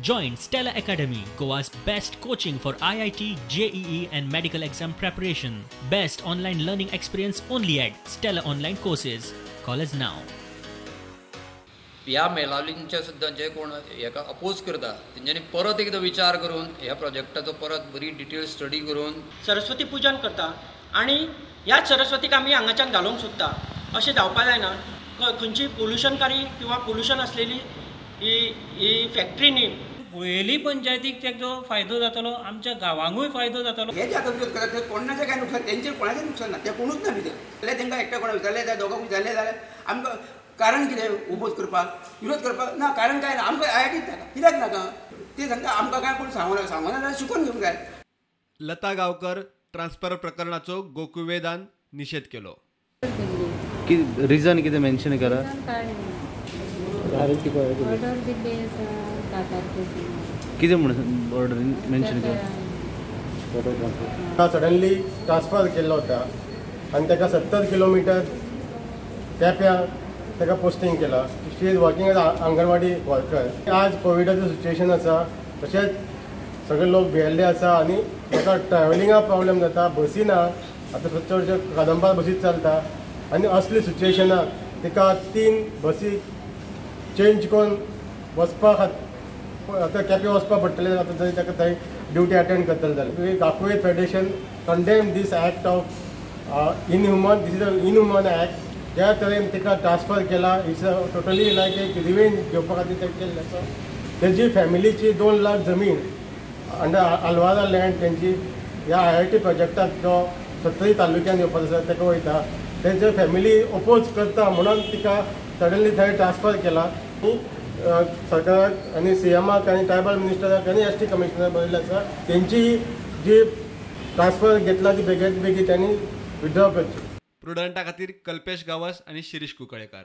Join Stella Academy, Goa's best coaching for IIT, JEE and medical exam preparation. Best online learning experience only at Stella Online Courses. Call us now. ह्या मेलावलींचे सुद्दां जे कोण हेका oppose करता तेंच्यांनी परत एकदां विचार करून ह्या प्रोजेक्टाचो परत बरी डिटेल स्टडी करून सरस्वती पूजन करता आनी ह्याच सरस्वतीक आमी हांगाच्यान घालोवंक सोदता अशें जावपा जायना. खंयची पोल्युशनकारी किंवा पोल्युशन आसलेली ही ही फॅक्टरी न्ही. गुळेली पंचायतीक तेजो फायदो जातलो, आमच्या गांवांकूय फायदो जातलो. हे जे आतां विरोध करतात ते कोणाचें कांय नुकसान, तेंचेर कोणाचें नुकसान ना, ते कोणूच ना भितर. जाल्यार तांकां एकट्या कोणा विचारलें जाल्यार दोगांक विचारलें जाल्यार आमकां कारण कितें ओपोज करपाक, विरोध करपाक ना, कारण कांय ना. आमकां आयआयटीच नाका, कित्याक नाका ते सांगता, आमकां कांय कोण सांगना, सांगना जाल्यार शिकून घेवंक जाय. लता गांवकर ट्रान्सफर प्रकरणाचो गोकुवेदान निशेध केलो. रिजन कितें मेन्शन करा? कितें म्हूण ऑर्डर मेन्शन करा? सडनली ट्रान्सफर केल्लो होता आनी ताका 70 किलोमिटर केप्यां ताका पोस्टिंग केला. She is working as anganwadi worker. आज कोविडाचें सिच्युएशन आसा, तशेंच सगळे लोक भियेल्ले आसा आनी ताका ट्रॅव्हलिंगा प्रॉब्लेम जाता, बसी ना, आतां चडश्यो कदंबा बसीच चलता आनी असली सिच्युएशनाक तिका 3 बसी चेंज करून वचपा खातीर आतां केपें वचपा पडटलें. आतां जंय ताका थंय ड्युटी अटेंड करतले जाल्यार Gakuved federation condemn this act of inhuman. This is a inhuman act. ज्या तरेन तिका ट्रान्सफर केला it's a totally लायक एक रिवेंज घेवपा खातीर तें केल्लें आसा. तेजी फॅमिलीची 2 लाख जमीन अंडर आलवारा लँड तेंची ह्या आयआयटी प्रोजेक्टाक जो 70 तालुक्यान येवपाचो आसा ताका वयता. तेंचे फॅमिली ओपोज करता म्हणून तिका सडनली थंय ट्रान्सफर केला. सरकाराक आनी सीएमाक आनी ट्रायबल मिनिस्टराक आनी एसटी कमिशनराक बरयल्लें आसा तेंची जी ट्रान्सफर घेतला ती बेगीन बेगीन त्यांनी विड्रॉ करची. प्रुडंटा खातीर कल्पेश गांवस आनी शिरीष कुंकळेकार.